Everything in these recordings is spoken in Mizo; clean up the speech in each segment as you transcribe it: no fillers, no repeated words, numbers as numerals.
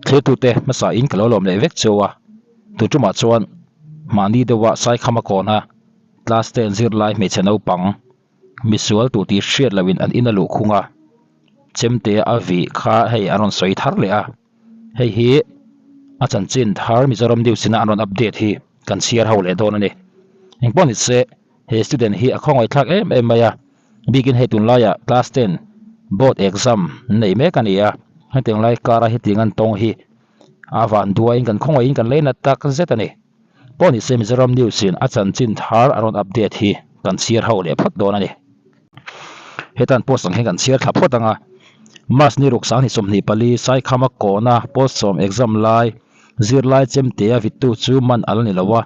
Thiltute hmasa in ka lo lawm leh vek cheu a, tu tumah chuan mahni deuha Saikhama kawna class ten zirlai hmeichhe naupang misual tu tih hriat loin an in a luh khung a, chemte a vih kha hei an rawn sawi thar leh a, hei hi a chanchin thar Mizoram News ina an rawn update hi kan chhiar ho leh dawn a ni. Engpawh ni se he student hi a khawngaihthlak em em mai a, bikin hei tunlaiah class ten board exam nei mek a ni a, hetiang lai kara hetiang an tawng hi a van duaiin kan khawngaihin kan lei nat tak zet a ni. Pawh ni se Mizoram News in a chanchin thar a rawn update hi kan chhiar ho leh phawt dawn a ni. Hetan post ang hian kan chhiar thla phawt ang a, March ni ruk 2024 Saikhama kawhna post sawm exam lai zirlai chemtea vittu chu man a la ni lo a,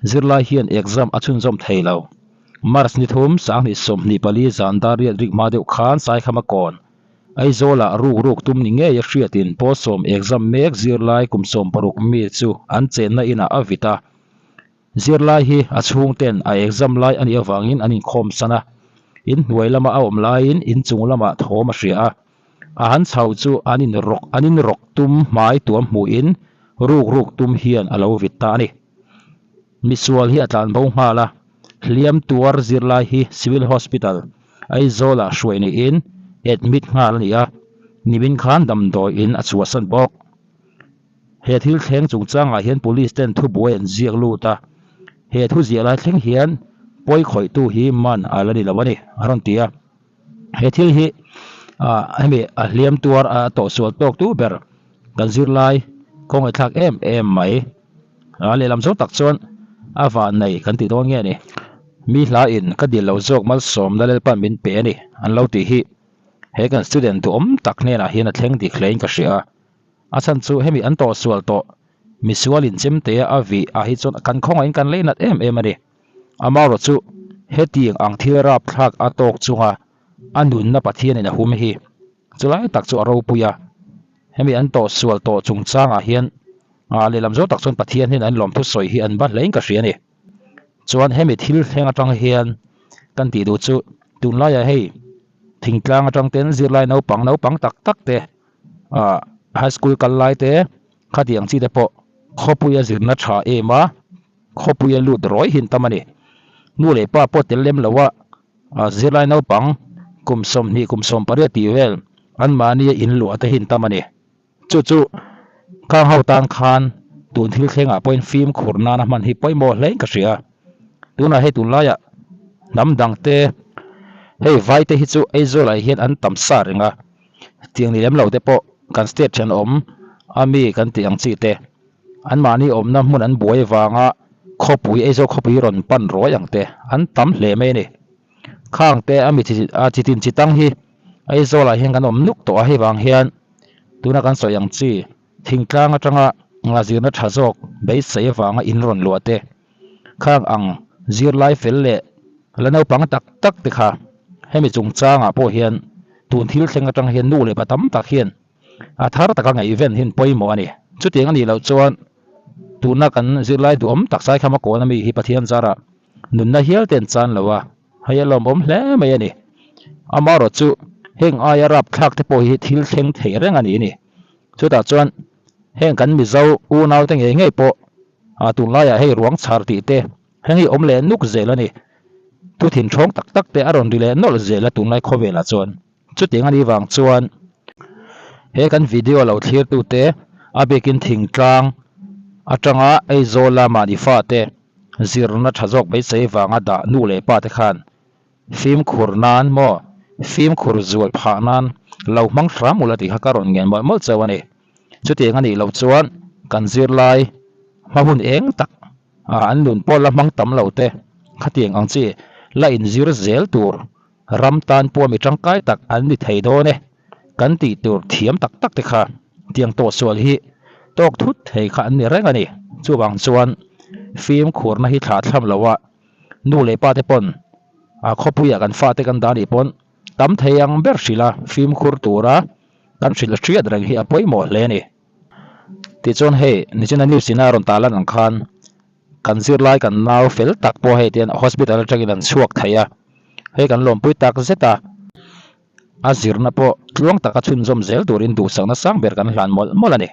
Zirlai hian exam a chhunzawm thei lo. March ni thum, 2024 zan dar riat rik hma deuh khan Saikhama kawn, Aizawlah ruk ruk tum ni ngei a hriatin pawl sawm exam mek zirlai kum 16 mi chu an chenna inah a vit a. Zirlai hi a chhungten a exam lai a nih avangin an inkhawm san a. Inhnuai lama a awm laiin inchung lamah thawm a hria a. A han chho chu an in rawk an in rawk tum hmai tuam hmuhin ruk ruk tum hian a lo vit ta a ni. Misual hi a tlan bo nghal a, hliam tuar zirlai hi Civil Hospital, Aizawlah hruai niin admit nghal a ni a, nimin khan damdawi in a chhuahsan bawk. He thil thleng chungchangah hian Police ten thubuai an ziak lut a, he thu ziah lai thleng hian pawi khawihtu hi man a la ni lo a ni, a rawn ti a. He thil hi ah hemi a hliam tuar a tawhsual tawk tu ber kan zirlai kawngaihthlak em em mai. A lehlam zawng tak chuan a van nei kan tih dawn nge ni. Mi hla in ka dil lo zawk malsawmna Lalpan min pe a ni an lo tih hi he kan student duhawm tak hnenah hian a thleng dik hlein ka hria a. A chhan chu hemi an tawhsual tawh misual in chemte a vih ah hi chuan kan khawngaihin kan lei nat em em a ni. Amaherawh chu hetiang ang thil rapthlak a tawk chunga a nunna Pathianin a hum hi chulai tak chu a ropui a. Hemi an tawh sual tawh chungchangah hian lehlam zawk tak chuan Pathian hian an lawmthu sawi hi an va hlein ka hria a ni. Chuan hemi thil thleng atang hian kan tih duh chu tunlaiah hei thingtlang atang ten zirlai naupang naupang tak tak te high school kal lai te khatiang chi te pawh khawpuia zirna tha em a. Khawpuia lut rawi hin tam a ni. Nu leh pa pawh tel lem lo a, zirlai naupang kum 20 kum 18 tih vel anmahnia in luah te hin tam a ni. Chu chu khang ho tan khan tun thil thlengah pawhin fimkhur nana hman hi pawimawh hlein ka hria. Tunah hei tunlaiah hnam dangte hei vaite hi chu Aizawlah hian an tam sa reng a, tiang ni lem lo te pawh kan state thenawm a mi kan tih ang chi te. Anmahni awmna hmun an buai vanga khawpui Aizawl khawpui rawn pan ruai ang te an tam hle mai a ni. Khang te a mi a chi tin chi tang hi Aizawlah hian kan awm nuk tawh a, hei vang hian tuna kan sawi ang chi thingtlang atanga zirna tha zawk beisei avanga in rawn luah te khang ang zirlai fel leh la naupang tak tak te kha hemi chungchangah pawh hian tun thil thleng atang hian nu leh pa tam tak hian A thar taka ngaihven hi an pawimawh a ni. Chutiang a nih loh chuan tuna kan zirlai duhawm tak Saikhama kawn ami hi Pathian zarah nunna hial te an chan lo a, hei a lawmawm hle mai a ni. Amaherawh chu heng aia rapthlak te pawh hi thil thleng thei reng a ni a ni. Chutah chuan heng kan Mizo unaute ngei ngei pawh tunlaiah hei ruang chhar tih te heng hi awm leh nuk zel a ni. Thu thinthawng tak tak te a rawn ri leh nawlh zel a tunlai khawvelah chuan. Chutiang a nih vang chuan he kan video lo thlirtute a bikin thingtlang atanga Aizawl lama ni fate zirna tha zawk beisei vanga dah nu leh pa te khan fimkhur nan maw fimkhur zual phah nan lo hmang hram ula tih kha ka rawn ngen mawlh mawlh chauh a ni. Chutiang a nih loh chuan kan zirlai hma hun eng tak an nun pawh la hmang tam lo te khatiang ang chi la inzir zel tur Ram tan pawh mi tangkai tak an ni thei dawn e, kan tih tur thiam tak tak te kha tiang tawh sual hi tawk thut thei kha an ni reng a ni. Chuvang chuan fimkhurna hi thlah thlam lo a, nu leh pa te pawn a khawpuiah kan fate kan dah nih pawn tam thei ang ber hrilh a, fimkhur tura kan hrilh hriat reng hi a pawimawh hle a ni. Tichuan hei nichina news ina rawn tarlan ang khan Kan zirlai kan nau fel tak pawh hei tian hospital atangin an chhuak thei a, hei kan lawmpui tak zet a, a zirna pawh tluang taka chhunzawm zel turin duhsakna sang ber kan hlan mawlh mawlh a ni.